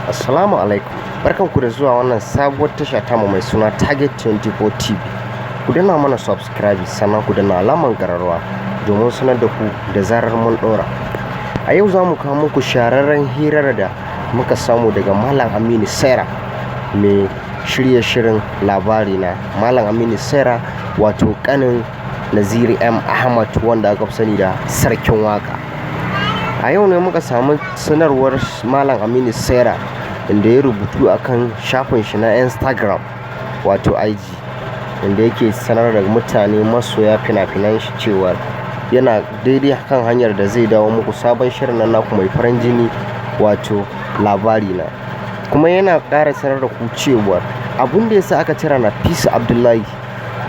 Assalamu alaikum. Barkanku da zuwa wannan sabuwar tasha tamu mai suna Target 24 TV. Ku danna mana subscribe, sannan ku danna alamar ƙararrawa domin sanar da ku da zarar mun ɗora. A yau za mu kawo muku shahararren hirar da muka samu daga Malam Aminu Saira, mai shirya shirin Labarina. Malam Aminu Saira, wato ƙanin Naziru M. Ahmad, wanda aka fi sani da Sarkin Waƙa. A yau ne muka samu sanarwar Malam Aminu Saira, inda ya rubutu a kan shafin shi na Instagram, wato IG, inda yake sanar da mutane masoya fina-finan shi cewar yana daidai kan hanyar da zai dawo muku sabon shirin nan naku mai farin jini, wato Labarina. Kuma yana ƙara sanar da ku cewar abun da ya sa aka cire Nafisa Abdullahi,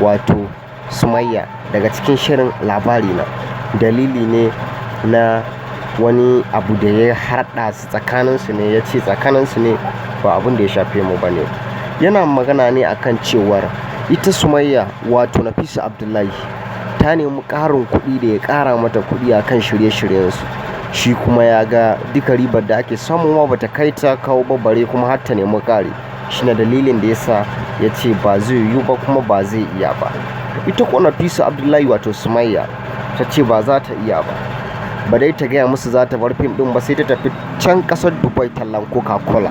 wato Sumayya, daga cikin shirin Labarina, dalili ne na wani abu da ya haɗa su tsakaninsu ne. Ya ce tsakaninsu ne, ba abun da ya shafe mu ba ne. Yana magana ne akan cewar ita Sumayya, wato Nafisa Abdullahi, ta nemi ƙarin kuɗi, da ya ƙara mata kuɗi a kan shirye-shiryensu. Shi kuma ya ga duka ribar da ake samu ma bata kai ta kawo ba, bare kuma har ta nemi ƙari. Shine dalilin da ya sa ya ce ba zai yiwu ba kuma ba zai iya ba. Ita ko Nafisa Abdullahi, wato Sumayya, ta ce ba za ta iya ba. Ba dai ta gaya musu za ta bar fim ɗin ba, sai ta tafi can ƙasar Dubai tallan Coca-Cola.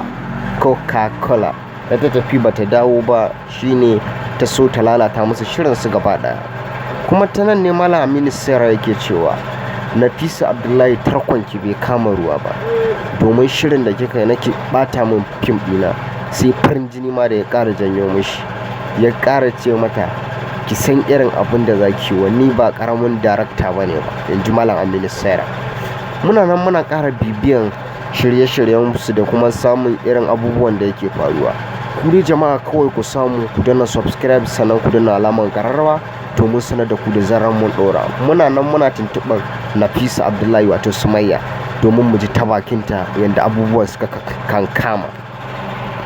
Coca-Cola. Da ta tafi ba ta dawo ba, shine ta so ta lalata musu shirinsu gaba ɗaya. Kuma ta nan ne Malam Aminu Saira yake cewa, "Nafisa Abdullahi, tarkonki bai kama ruwa ba. Domin shirin da kika yi na ki ɓata min fim ɗina, sai farin jini ma da ya ƙara janyo mishi." Ya ƙara ce mata, "Ki san irin abun da za ki yi wa ni, ba ƙaramin darakta ba ne ba," in ji Malam Aminu Saira. Muna nan muna ƙara bibiyan shirye-shiryen su da kuma samun irin abubuwan da yake faruwa. Ku dai jama'a, kawai ku samu ku danna subscribe, sannan ku danna alamar ƙararrawa domin sanar da ku da zarar mun ɗora. Muna nan muna tuntuɓar Nafisa Abdullahi, wato Sumayya, domin mu ji ta bakinta yadda abubuwan suka kankama.